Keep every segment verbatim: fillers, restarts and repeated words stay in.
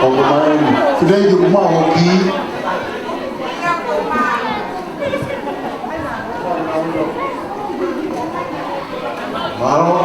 Ko mai, today you mau ki. Mālō.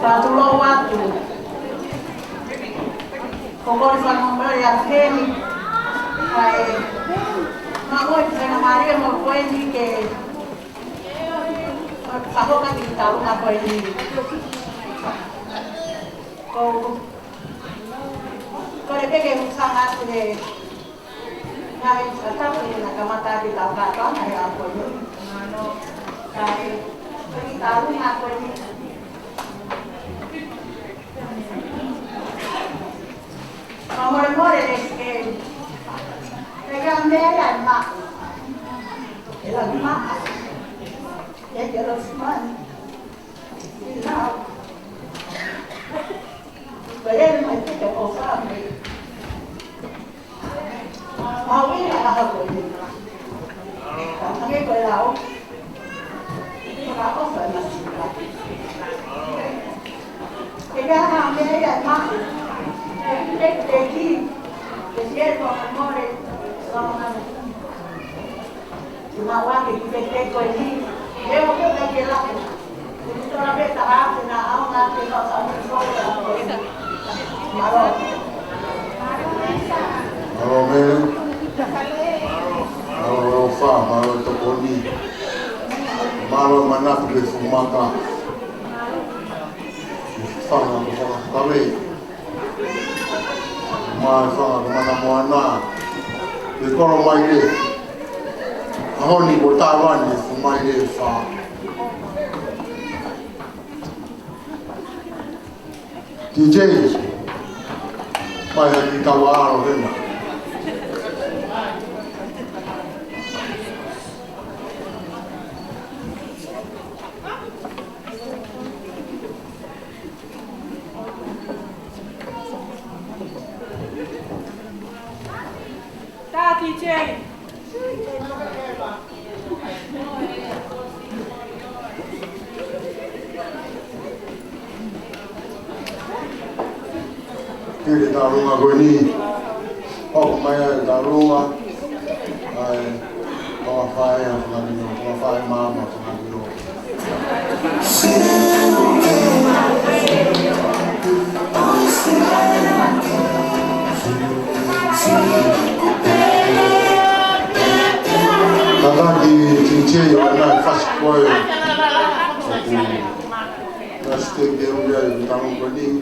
Fakatulou atu. Ko e kole fakamolemole atu heni. Kae maʻu e faingamālie mo ko eni ke fakahoko e kiʻi taʻu ko eni. Ko, ko e peke husanga atu he ngaahi fakatapu naʻe kamata ʻaki e tau kātoanga he ʻaho ko eni. Mano, kae, ko e kiʻi taʻu ko eni. Fakamolemole lelei. He ko e meʻa ia ʻe maʻu. ʻE la maʻa. ʻE ke lo simani. Lau. Ko e lele mai pē ke o fame. Mau ʻi he ʻaho ko eni. Ka hangē ko e lau. Ka ʻofa ʻa e masiva. Ke ke hanga meʻa ia ʻe maʻu. Ke ke ki. Ke ke fakamolemole. Fakamolemole. Ke maʻu ake e kiʻi peke ko eni. He ʻoku ʻikai ke laku. Mālō. Mālō, Mele. Mālō, Lofa. Mālō, Tokoni. Mālō, Manatu, Lefumaka. Fanga ko Fakakavei. Mai fanga ko Manamoana. Ke kolo mai le. ʻAho ni ko Taiwan, ke fai mai le fa. T J, mai ha kiʻi kava ʻalu hena. Tā T J. Kiʻi taʻalunga ko eni. ʻOku mai ai taʻalunga. ʻAi, ʻoku fai ʻa Fangakino, ʻoku fai maama Fangakino. Kaka ki T J ʻo ʻana fasi koe. Let's take the area in town, Bernie.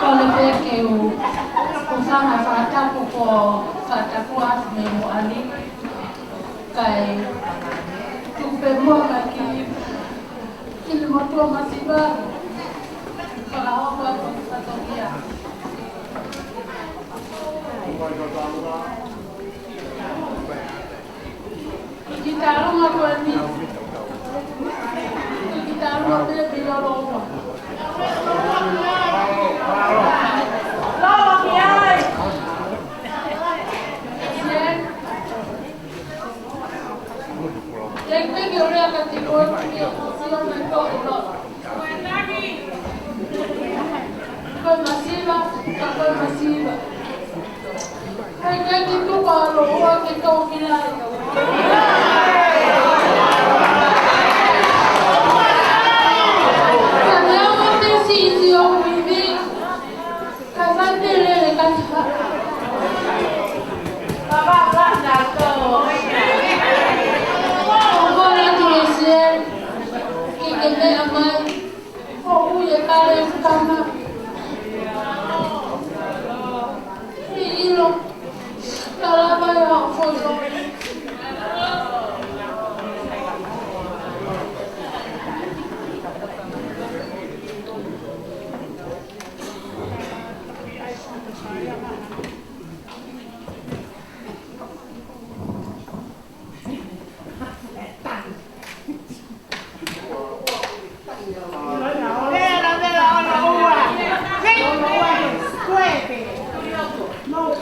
Kole pē ke u, u hanga fakatapu ko fakatapu atu mei Moʻani. Kae tuku pē muʻa mai ki, ki he motuʻa masiva. Fakahoko atu e fatongia. Ki he taʻaloga ko eni. Ki he taʻaloga pē ʻi Loloua. Loloua ki ai. Sian. Thank you, Rebecca, ki he kōsio mai ko e loa. Ko e masiva, ka ko e masiva. He ʻikai ke tuku ʻa Loloua ke tō ki ai. Ka neongo te siʻisiʻi ʻoku ivi, ka fai pē lele ka taha. Papa, papa, tato. ʻOku ou kole atu Lesieli ke ke meʻa mai. ʻOku ʻi he kale kama. ʻI ʻilo. Ka lava ia ʻo foʻi.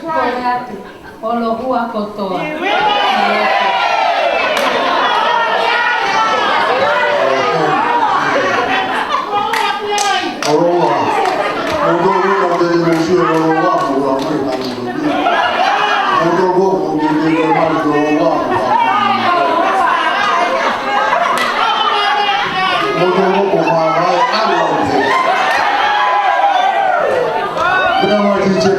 Kole atu, ʻo Loloua kotoa. ʻOloua. Mou tō ʻo te mou sio Loloua, mou ʻomai ka mou tō. Mou tō ʻo te te te mai Loloua. Mou tō ʻo mai ʻalo te. Pea mai ki te.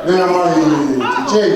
Meʻa mai, Jay.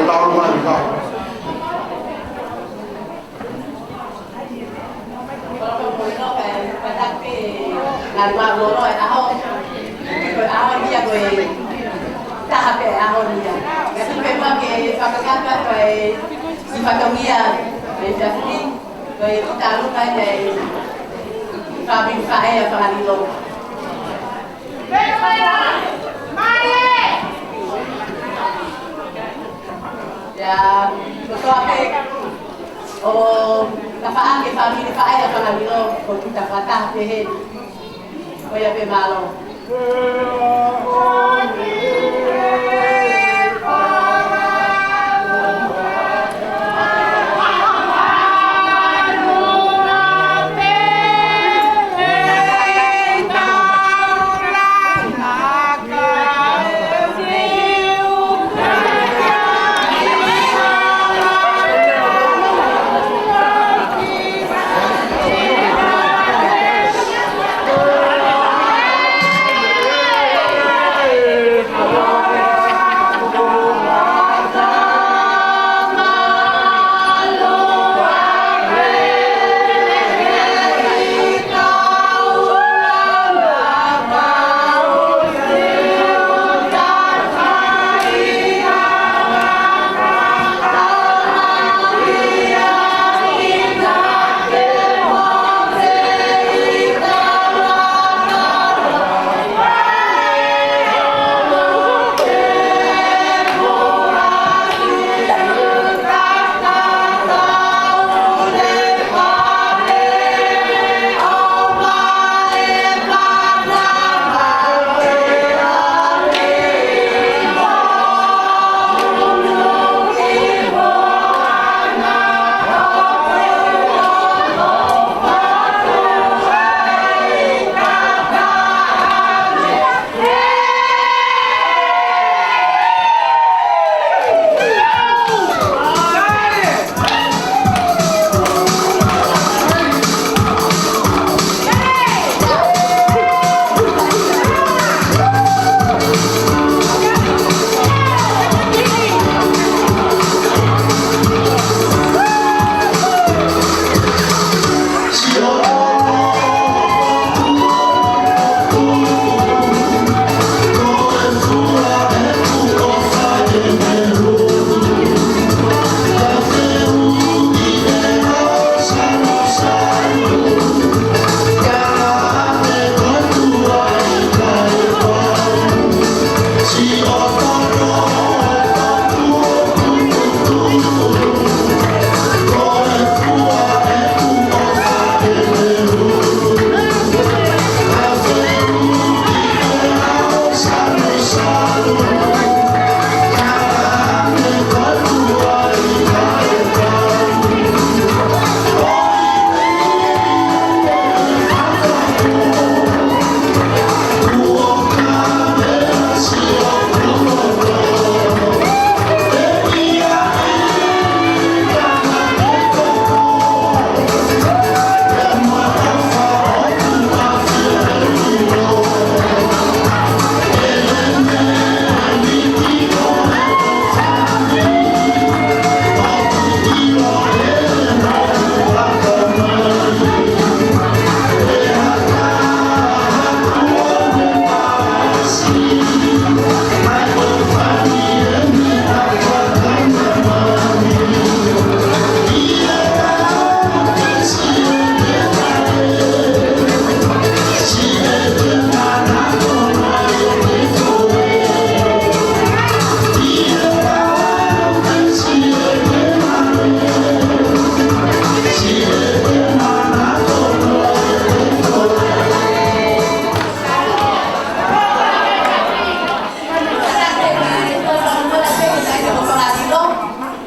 Tau mai, tau. Ngali mālōlō e ʻaho. Ko e ʻaho ni ia ko e taha pē ʻaho ni ia. Ka tuku pē muʻa ke fakakakato e siʻi fatongia e efiafi ni. Ko e kiʻi tālunga ia e fāmili faʻē ʻa Fangalilo. Ia, ko e toa pē ʻo ka faʻa ke fāmili faʻē ʻa Fangalilo, ko kita fakataha pē he. Ko ia pē, mālō.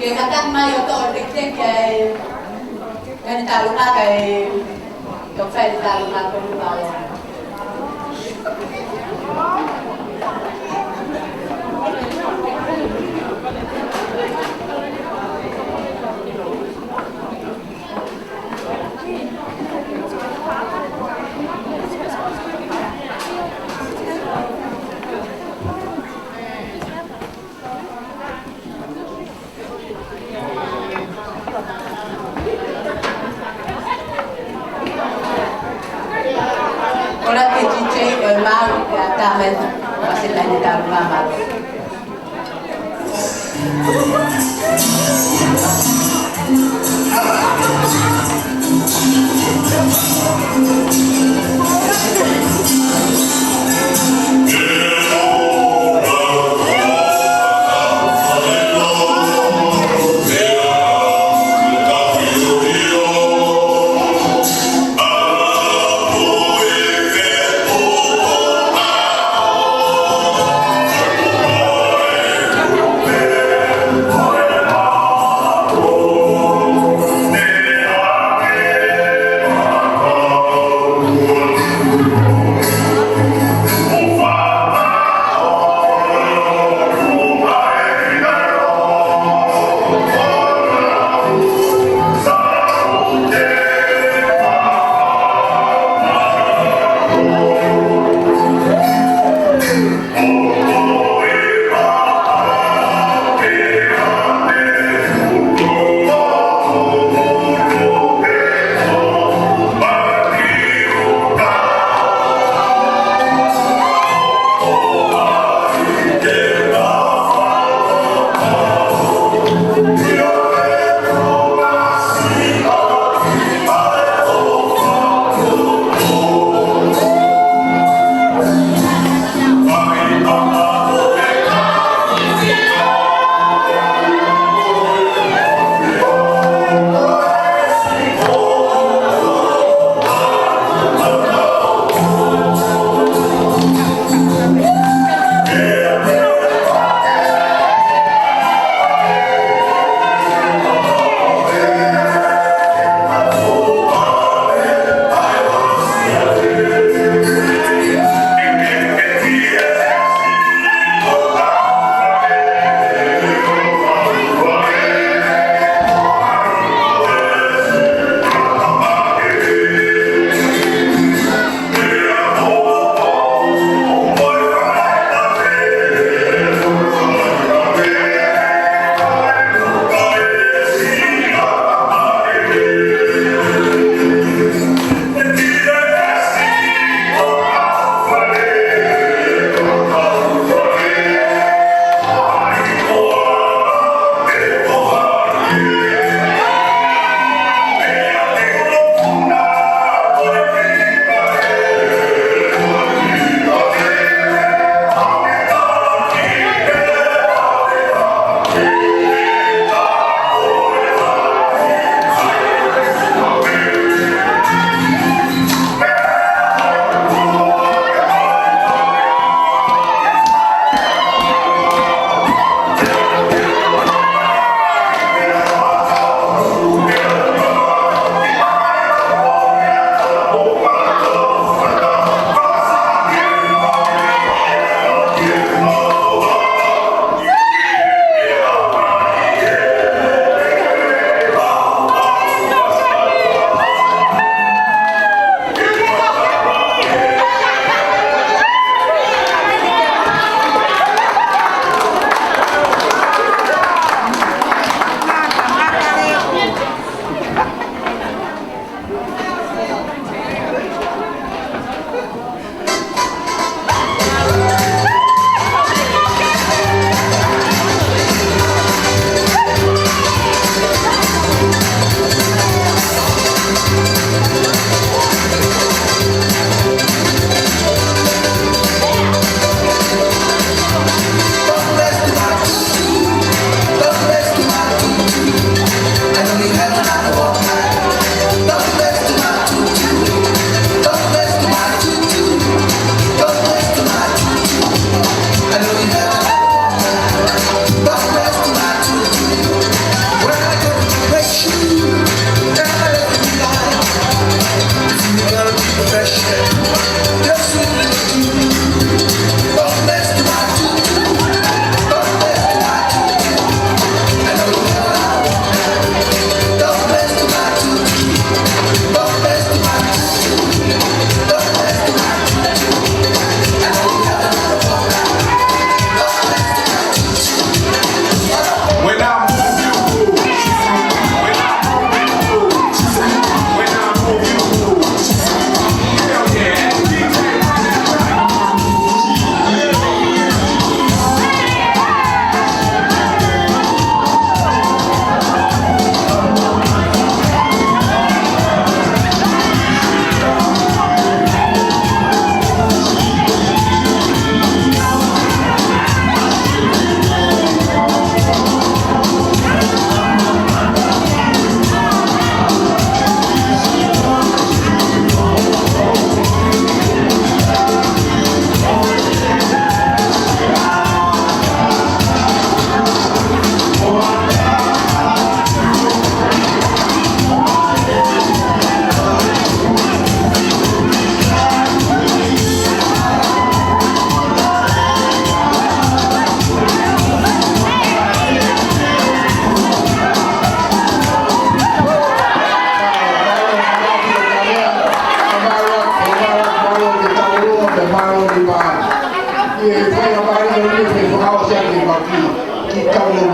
Ke kātaki mai ʻo toʻo e tekiteki ʻa e, ʻa e tālunga kae toki fai e tālunga ko eni, mālō. Tāmeni, ʻosi e taimi, tau māmā.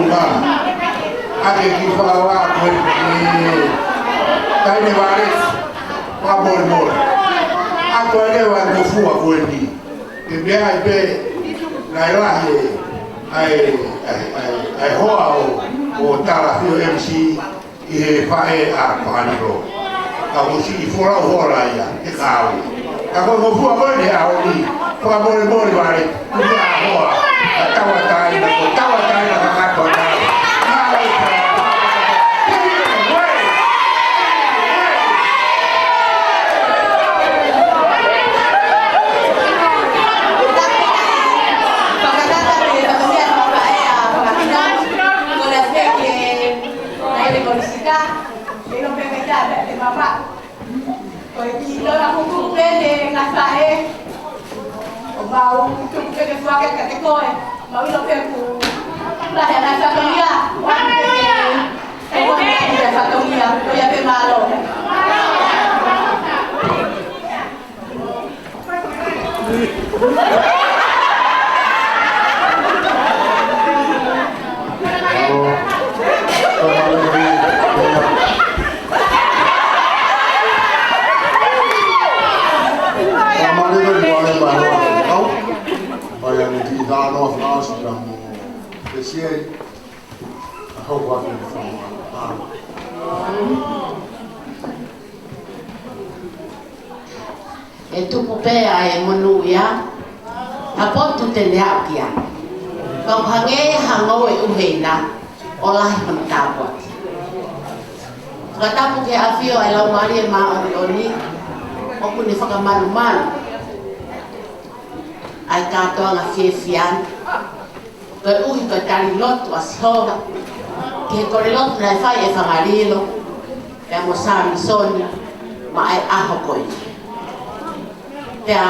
Ā, ʻa e kiʻi fakaʻosi ko eni, ē, Taʻahine Vale, fakamolemole. ʻA ko e leva e ngofua ko eni. Ke meʻa ai pē, naʻe lahi ʻa e, ʻa e, ʻa e, ʻa e hoa ʻo, ʻo Talafio M C ʻi he faʻē ʻa Fakalilo. Ka ʻoku siʻi folau hola ia, ʻe kau. Ka ko e ngofua ko eni ʻa ʻOni, fakamolemole Vale, ʻoku ʻi ai e hoa, ʻa Tauʻatāina, ko Tauʻatāina Fakatoa. Fakatata pē, fakamea, fakaea, fakakina, ko la feke. Naʻe le konisika, ke no peke ta pē te mama. Ko e kiʻi lola kuku pē ne ngata ē. ʻO mau tuku pē ke fuake ka te koe. Mau ʻilo pē ku. La he ngata fatongia. Ua pē ke. Ko e ngata fatongia. Ko ia pē mālō. ʻE tupu pē ʻa e monūʻia, ʻa potu te ne aʻu ki ai. Ka ʻoku hangē ha ngoue ʻuheina, ʻo lahi hono tāpuaki. Fakatapu ki he ʻafio ʻa e Laumālie Māʻoniʻoni, ʻoku ne fakamalumalu ʻa e kātoanga fiefia ni. Koeʻuhi ko e tali lotu ʻa Sihova, ki he kole lotu naʻe fai ʻe Fakalilo, pea mo Samisoni, maʻa e ʻaho ko ē. Pea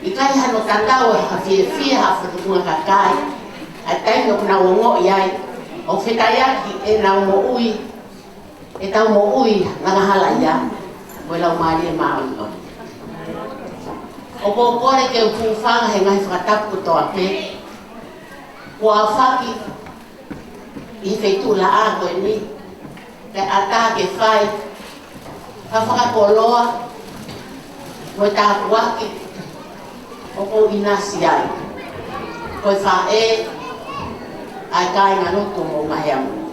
ʻikai hano tatau ha fiefia ha fakatunga kakai, ʻa e taimi ʻoku nau ongoʻi ai, ʻo fetaiaki ʻenau moʻui, ʻetau moʻui angahala ia, mo e Laumālie Māʻoniʻoni. ʻOku ou kole ke u hūfanga he ngaahi fakatapu kotoa pē, kuo aofaki ʻi he feituʻulaʻā ko eni, ke ʻatā ke fai ha fakakoloa, mo e tāpuaki, ʻoku ou ʻinasi ai. Ko e faʻē, ʻa e kāinga lotu mo Maheamu.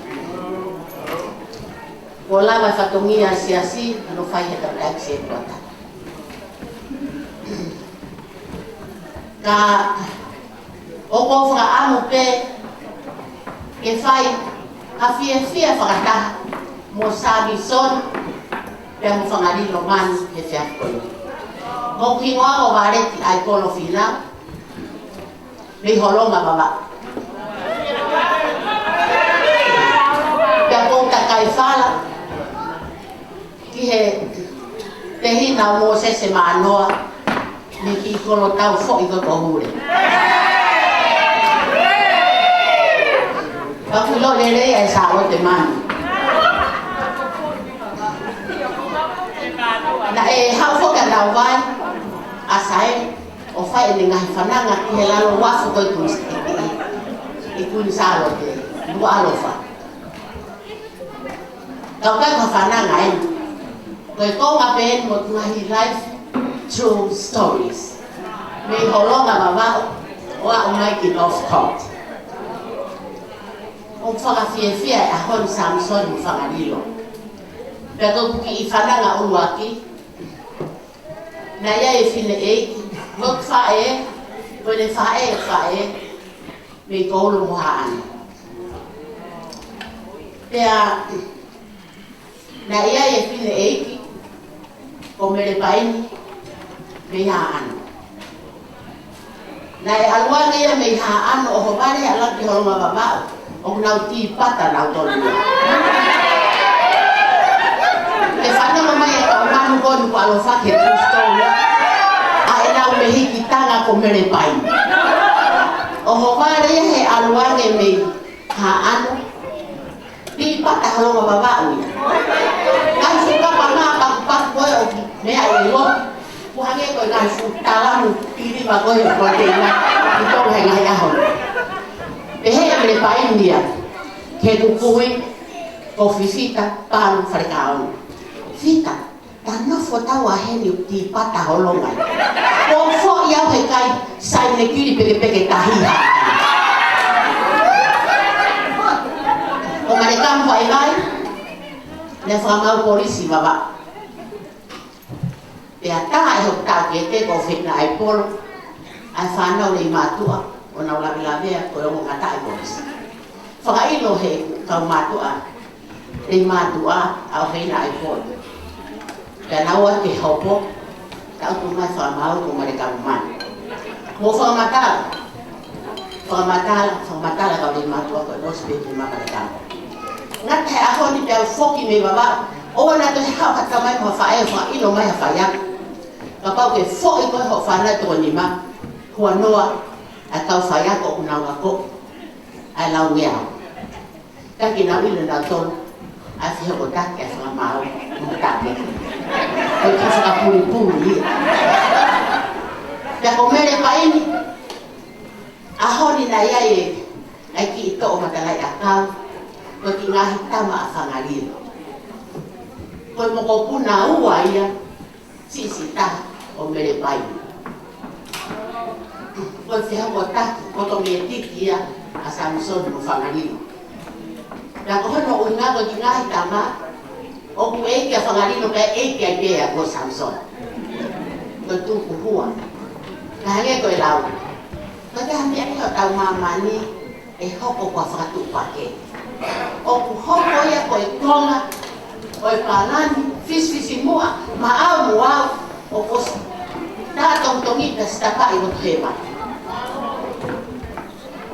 Kuo lava e fatongia siasi, ʻa hono fai he tautaiki se kuata. Ka ʻoku ou fakaʻamu pē ke fai ha fiefia fakataha mo Samisoni, pea mo Fakalilo Manu he efiafi ko eni. Ko hoku hingoa ko Valeti ʻAikolo Fīnau, mei Holonga Vavaʻu. Pea ʻoku ou takai fala ki he tehina ʻo Mōsese Mānoa, mei he kiʻi kolo tau foʻi ko Kohule. Pea ʻoku ʻilo lelei ʻa e Sālote Manu. Naʻe haʻu foki ʻa Nauvai, ʻa Saeli, ʻo fai ʻene ngaahi fananga ki he lalo uafu ko ē ʻi Kuini, ʻi Kuini Sālote, Nukuʻalofa. Ka ʻoku ʻikai ko ha fananga eni. Ko e konga pē eni mo e ngaahi life true stories. Mei Holonga Vavaʻu, ʻo aʻu mai ki Northcote. ʻOku fakafiefia e ʻaho ni Samisoni mo Fakalilo. Pea ko ʻeku kiʻi fananga ʻuluaki, naʻe ʻi ai e fineʻeiki, ko ʻeku faʻē, ko ʻene faʻē, faʻē, mei Koulo mo Haʻano. Pea naʻe ʻi ai e fineʻeiki, ko Mele Paini, mei Haʻano. Naʻe ʻalu ange ia mei Haʻano ʻo ʻohovale ʻalu ki Holonga Vavaʻu, ʻo nau tīpata nautolu ia. Ke fanongo mai e kau manu ko eni kuo ʻalu ʻo fai e true story, ʻa ʻenau mehikitanga ko Mele Paini. ʻOhovale ia he ʻalu ange mei Haʻano, tīpata Holonga Vavaʻu ia. Ngaahi fuʻu kapa mā pakupaku ko ē ʻoku meʻa ʻi loto. Kuo hangē ko e ngaahi fuʻu talamu piliva ko ē ʻoku ʻi ai ʻi Tonga he ngaahi ʻaho ni. Pehē ʻe Mele Paini ia ki heʻeku kui ko Fifita Palu Falekaono: Fita, ta nofo tau ʻa heni ʻoku tīpata holonga ia. Kuo foʻi au he kai saine kili pekepeke tahi ha. Ko Malekamu vaivai, ne fakamaau polisi Vavaʻu. Pea tā ʻe hoku taʻokete ko Fina ʻAipolo ʻa e fānau lei mātuʻa ʻo nau lavelavea ko e ongo ngataʻi polisi. Fakaʻilo he kau mātuʻa lei mātuʻa ʻa ʻo Fina ʻAipolo. Pea nau ō atu ki he hopo, tau tuʻu mai fakamaau ko Malekamu mani. Mo fakamatala, fakamatala, fakamatala kau lei mātuʻa ko e ʻosi pē ki Malekamu. Ngata he ʻaho ni pea u foki mei Vavaʻu, ʻoua naʻa toe haʻu ha tamai mo ha faʻē ʻo fakaʻilo mai ha faiako. Kapau ʻoku ke foʻi koe hoʻo fānau ʻe toko nima, huanoa ʻa e kau faiako ʻoku nau ako ʻa e laungeau. Ka ke nau ʻilo nautolu ʻa e fehokotaki ʻa e fakamaau mo e taʻokete. Ko e kau fakapulipuli ia. Pea ko Mele Paini, ʻaho ni naʻe ʻi ai e, ʻa e kiʻi toʻo matalaʻiʻakau, ko e kiʻi ngaahi tama ʻa Fangalilo. Ko e mokopuna ua ia, siʻisiʻi taha ʻo Mele Paini. Ko e fehokotaki ʻotometiki ia ʻa Samisoni mo Fangalilo. Pea ko hono ʻuhinga ko e kiʻi ngaahi tama, ʻoku ʻeiki ʻa Fangalilo pea ʻeiki ai pē ʻa ko Samisoni. Ko e tukuhua. Ka hangē ko e lau, ko e taha meʻa ʻi hotau māmani ʻe hoko ko ha fakatuʻupakē. ʻOku hoko ia ko e konga ʻo e palani fisifisimuʻa maʻau mo au, ʻoku ʻosi tā tongitongi pea sitapaʻi ʻo tuhe mai.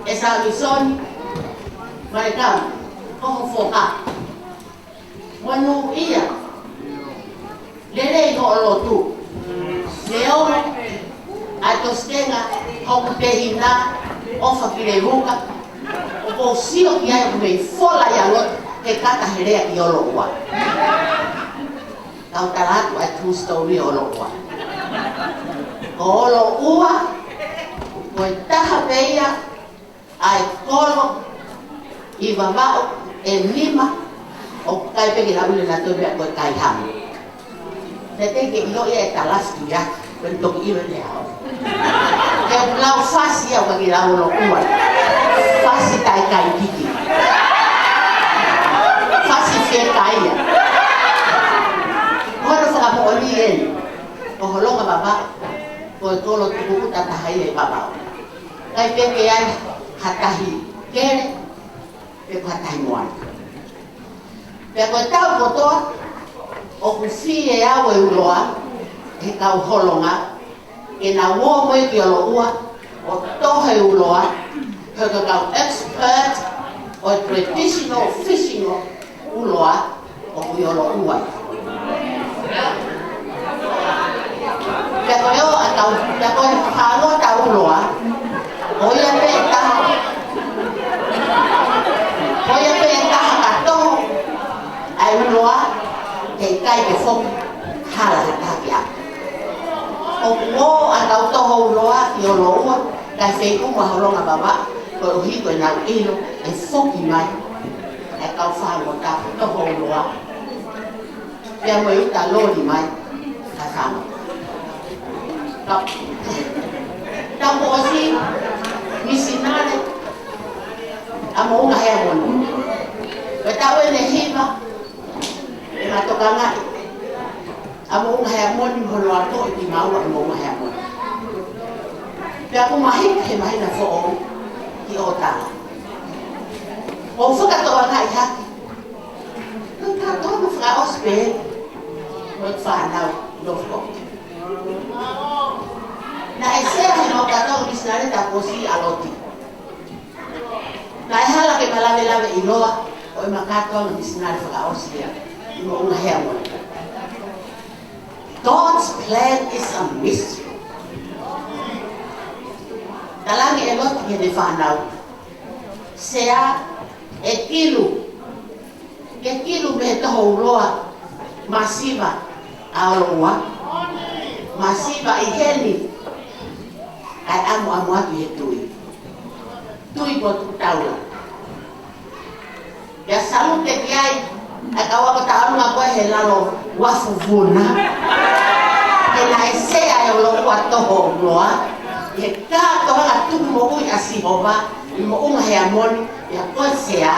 ʻE Samisoni, Malekamu, ko ho foha, monūʻia, lelei hoʻo lotu, neongo ʻa e tositenga hoku tehina ʻo Fakilevuka, ʻoku ou sio ki ai ʻoku mei fola ia lotu he kata he lea ʻi ʻOloʻua. Kau tala atu ʻa e true story ʻo ʻOloʻua. Ko ʻOloʻua, ko e taha pē ia ʻa e kolo ʻi Vavaʻu ʻe nima ʻoku ʻikai pē ke nau ʻilo nautolu ia ko e kai hamu. Naʻe teʻeki ke ʻilo ia ʻe Talasi ia, ko e toki ʻilo ia ʻe au. Ke u lau fasi ia ʻoku ʻikai ke lau ʻOloʻua. Fasi taʻe kai kiki. Fasi fiekaia. Ko hono fakamoʻoni eni, ko Holonga Vavaʻu, ko e kolo tukuʻuta taha ia ʻi Vavaʻu. ʻIkai pē ke ʻi ai ha tahi kele, pe ko ha tahi moana. Pea ko e taʻu kotoa, ʻoku fie au e uloa he kau Holonga, ke nau ō mo ia ki ʻOloʻua, ʻo toho e uloa, he ko e kau expert ʻo e traditional fishing ʻo uloa ʻoku ʻi ʻOloʻua. Pea ko e ō ʻa e kau, pea ko e fāngota uloa, ko ia pē ʻe taha, ko ia pē ʻe taha ka toho ʻa e uloa, heʻikai ke foki hala ha taha ki ai. ʻOku ō ʻa e kau toho uloa ki ʻOloʻua, kae feiʻuma Holonga Vavaʻu, koeʻuhi ko ʻenau ʻilo ʻe foki mai ʻa e kau fāngota toho uloa, pea mo e uta loli mai ha fāngota. Ka, ka kuo ʻosi misinale ʻa Moʻunga Heamoni. Ko e taʻu ʻeni ʻe hiva ʻe ma tokangaʻi ʻa Moʻunga Heamoni mo hono akoʻi kimaua ʻe Moʻunga Heamoni. Pea kuo ma hiki he māhina foʻou ki ʻOtala. ʻO fakatokangaʻi hake, ko e kātoanga fakaʻosi pē ʻo e fānau Northcote. Naʻe sea he mau kātoanga misinale taʻu kuo ʻosi ʻa Loti. Naʻe hala ke ma lavelave ʻiloa ʻa e mau kātoanga misinale fakaʻosi ia ʻi Moʻunga Heamoni. God's plan is a mystery. Talaange ʻe Loti ki heʻene fānau, Sea, ʻe kilu, ke kilu mei he toho uloa masiva ʻa ʻOloʻua, masiva ʻi heni, kae ʻamuʻamu atu ʻi he tui. Tui ko Tuʻu Taula. Pea salute ki ai ʻa e kau ako taʻeʻaonga ko ē he lalo uafu vuna. He naʻe sea ʻa e ʻOloʻua Toho ʻo Uloa ʻi he kātoanga tuku moʻui ʻa Sihova ʻi Moʻunga Heamoni, pea ko e sea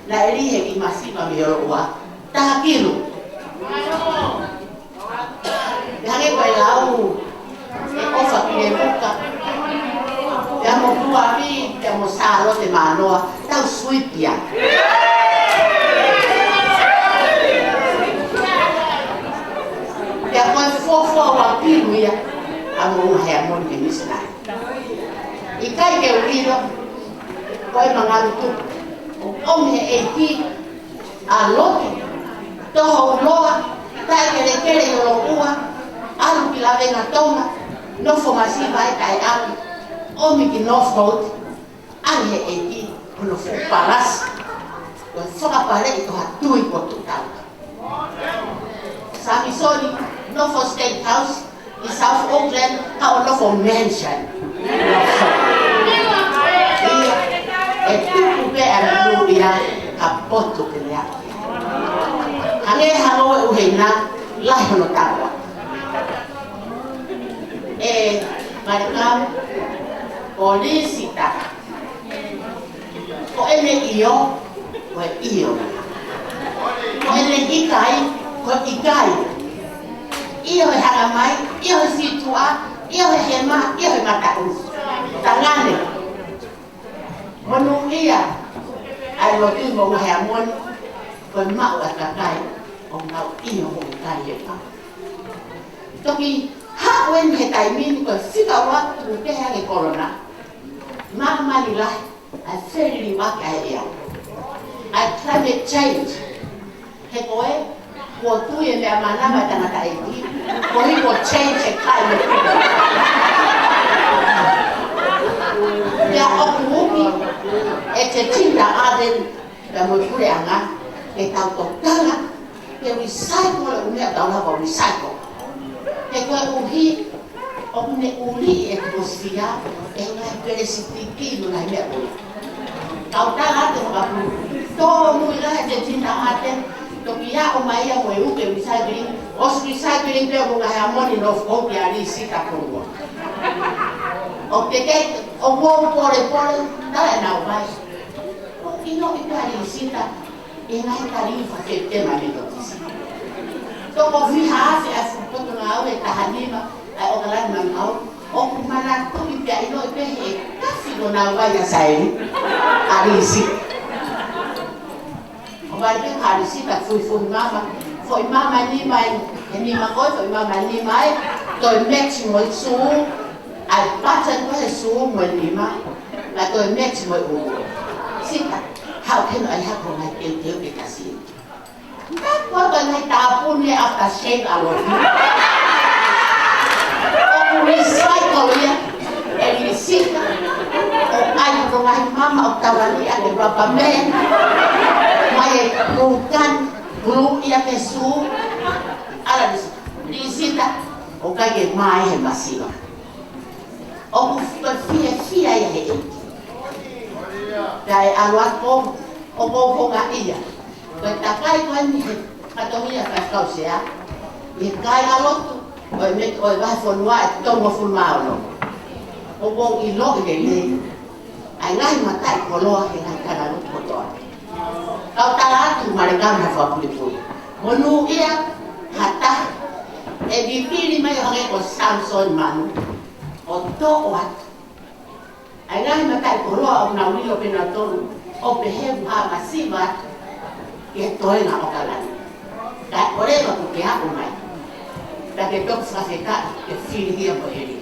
naʻe lī he kiʻi masiva mei ʻOloʻua. Taha kilu. Pea hangē ko e lau ʻe ʻOfa Pilevuka, pea mo Tuavi, pea mo Sālote Mānoa, tau suipi ia. Pea ko e fuofua uapilu ia ʻa Moʻunga Heamoni ki he misinale. ʻIkai ke u ʻilo ko e mangalu tupu ʻoku ʻomi he ʻEiki ʻa Lotu Toho ʻUloa, taʻekelekele ʻi ʻOloʻua, ʻalu ki Lavengatonga, nofo masiva ai taʻeʻalu, ʻomi ki Northcote, ʻa e ʻEiki hono fuʻu palasi. Ko e fakapaleʻi ko ha tui ko Tuʻu Taula. Samisoni, nofo State House ʻi South Auckland, ka ʻo nofo mansion. ʻIo, ʻe tupu pē ʻa e mulu ia ka poto pē lea. Hangē ha ngāue ʻuhina, lahi hono tapa. ʻE Malekam, ko Lisita. Ko ʻene ʻio, ko e ʻio. Ko ʻene ʻikai, ko e ʻikai. ʻIo he hanga mai, ʻio he sītuʻa, ʻio he hema, ʻio he mataʻu. Tangane. Monūʻia ʻa e lotu ʻi Moʻunga Heamoni, ko e maʻu ʻa e kakai ʻoku nau ʻio mo ʻikai he pā. Toki haʻu eni he taimi ni ko e fika ua tuku kehe ange kolona. Māmani lahi, ʻa e feliliuaki ʻa e ʻea. ʻA e climate change. He ko e, kuo tui e meʻa mānava ʻa e tangataʻeiki, ko e kuo change e climate. Pea ʻoku ui ʻe Jacinda Ardern, pea mo e puleʻanga, ke tau tokanga ke recycle e ʻū meʻa ʻoku tau lava ʻo recycle. He koeʻuhi ʻoku ne ʻuliʻi e ʻatisifia ʻe he ngaahi pelesitiki mo e ngaahi meʻa ko ia. Kau tala atu fakapulu, tōmui lahi ʻa Jacinda Ardern, toki aʻu mai ia mo e uke recycling, ʻosi recycling pē ʻa Moʻunga Heamoni, Northcote, ʻa Lisita Kongua. ʻOku teʻeki, ʻoku ou polepole, tala ʻenau vai. ʻOku ʻiloʻi pē ʻa Lisita ʻi he ngaahi tali fakafetema me tokisi. Toko fiha afe ʻa e fuʻu potungāue ʻe taha nima ʻa e ʻOkalani Manukau, ʻoku manatuʻi pea ʻiloʻi pē he kafi ko nau vai ʻa Saili, ʻa Lisita. ʻO vai pē ʻa Lisita fuifuhi mama, foʻi mama nima ē, he nima ko ē, foʻi mama nima ē, toe match mo e sū, ʻa e pattern ko ē he sū mo e nima, ka toe match mo e ʻulu. Sita, haʻu ke ʻai hako mai teuteu ke kasi. Ka ko e ngaahi tāpuni aftershave ʻa Lotu. ʻOku recycle ia ʻe Lisita. ʻO ʻai ko e ngaahi mama ʻoku tauangi ʻaki e rubber band. Mai e glue gun, glue ia ki he sū. ʻAla Lisita. Lisita. ʻOku ʻikai ke mai he masiva. ʻOku fiefia ia he ʻEiki. Kae ʻalu atu ʻoku ou houngaʻia. Ko e takai ko eni he fatongia faifekau sea, ʻi he kāingalotu ʻo e met-, ʻo e vahefonua ʻe tolungofulu mā ono. ʻOku ou ʻiloʻi lelei ʻa e ngaahi mataʻikoloa he ngaahi kāingalotu kotoa. Kau tala atu Malekam ha fakapuipui. Monūʻia ha taha ʻe vivili mai ʻo hangē ko Samisoni Manu ʻo toʻo atu ʻa e ngaahi mataʻikoloa ʻoku nau lilo pē nautolu ʻo pehē ʻoku hā masiva atu ki he toenga ʻo ʻOkalani. Kae ʻoleva kuo ke aʻu mai. Pea ke toki fakafetaʻi ke filihia mo e ʻEiki.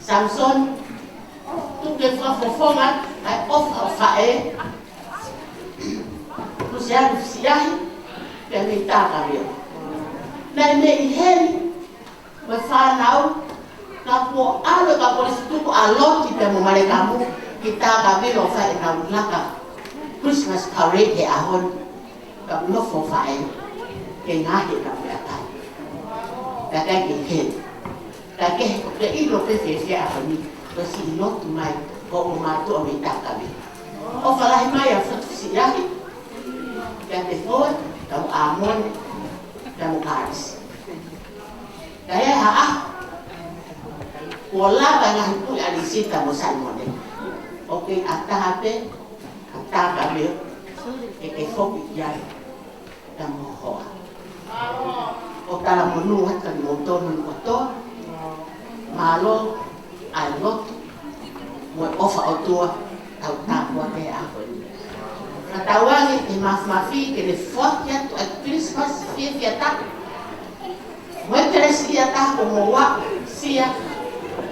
Samisoni, tuku ke fakafofonga ʻa e ʻofa ʻo faʻē. Kuo se alu siʻi ahi, pea mei Takavilo. Naʻe meʻi heni mo e fānau, ka kuo ʻalu e kau kolisi tuku ʻa Loti pea mo Malekamu ki Takavilo ʻo fai ʻenau laka Christmas parade he ʻaho ni. Ka nofo faʻē ke ngaohi ʻenau meʻakai. Ka ʻikai ke heni. Ka ke, ke ʻilo pē fēfē ʻaho ni, ko e siʻi lotu mai Ko ʻoku mātuʻa mei Takavi. ʻOfa lahi mai ʻa Futu Siʻahi, kia Tefoe, kia Amone, kia Kalisi. Ka ʻi ha ʻaho, kuo lava e ngaahi puʻi ʻa Lisita mo Saimone. ʻOku kei ʻatā pē, ʻatā pē, ke ke foki ki ai. Ka mo hoa. ʻOku talamonū atu kimoutolu kotoa. Mālō ʻa e lotu mo e ʻofa ʻOtua, tau tāpuaki he ʻaho ni. Ka tau ʻoange e mafimafi ke ne foaki atu ʻa e Kilisimasi fiefia taha mo e kelesi ia taha ko moua sia,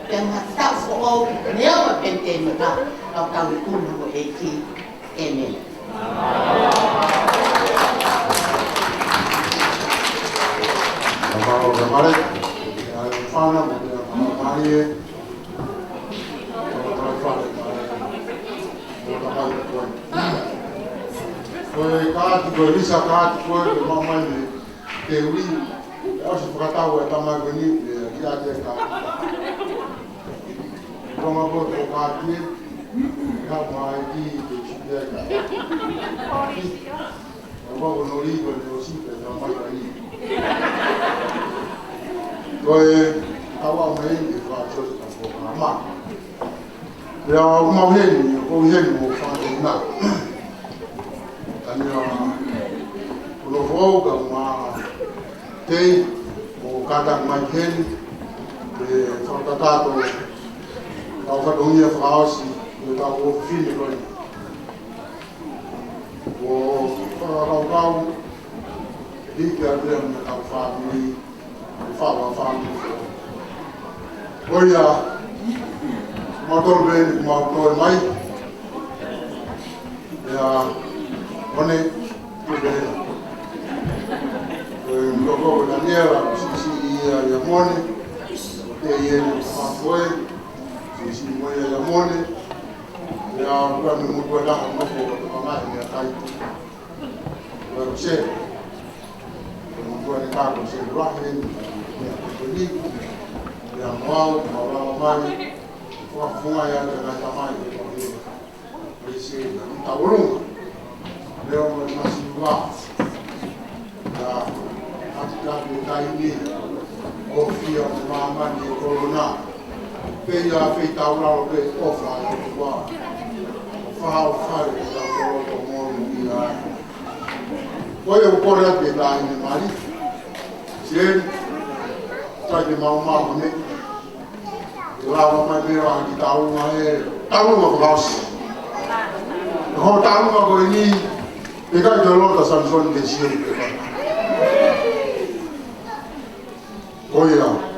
pea mo ha taʻu foʻou, neongo e penitēnika, ka tau ikuna mo e ʻEiki. ʻĒmeni. Ka mālō, ka mālō. ʻA e fana, mo e fana, mālie. Ka mālō, fana, mālie. Ko e kaati, ko e lisa kaati, ko e ke mamai ne te ui. ʻE ʻosi fakatau e tama ko eni, ʻe ia te ka. Ko ma ko ko kaati, ka mai ki te ki te ka. Ko ko no li ko ne ʻosi pe tama ko eni. Ko e, awa mai ke fa so ka ko ma. Pea ʻoku mau heni, ʻoku heni mo fānau na. Tania, kuo foʻou ka ma tei, mo kātaki mai heni, ʻe fakatato, tau fatongia fakaʻosi, ʻe tau ʻofefine ko eni. Ko fakakaukau, hiki atu ia mo e kau fāmili, ʻe fāmili. Ko ia, mau tolu pē eni, mau toe mai. Ia, one, tu pē. Ko e mutoko ko Daniela, sisi ia, ia mone. Te ia, ia fākoe, sisi mo ia, ia mone. Ia, kua me mutua taha, mo ko, ko, ko, ko, ko, Ua se, ko e motuʻa ne kako se ua he ni, ia ko ni, ia mo au, mo au lava mai, ua funga ia te ngai tamai, ko ni, ko ni se, na ni taulunga, leo mo ni masi ua, ia, ati ka ni taimi, ʻo fia mo māmani e kolona, Pea ʻi he feitaulalo pē ʻofa ʻa e ʻOtua. Fahau fale ʻetau koloa ko monu ia. Ko ia ʻoku kole atu e taʻahine mali. Sieni, sai ke mau maho ne. ʻE lava mai pē ʻa ki taulunga e, taulunga fakaʻosi. Ko taulunga ko eni, ʻe kai ke lota Samisoni ke Sieni pē. Ko ia.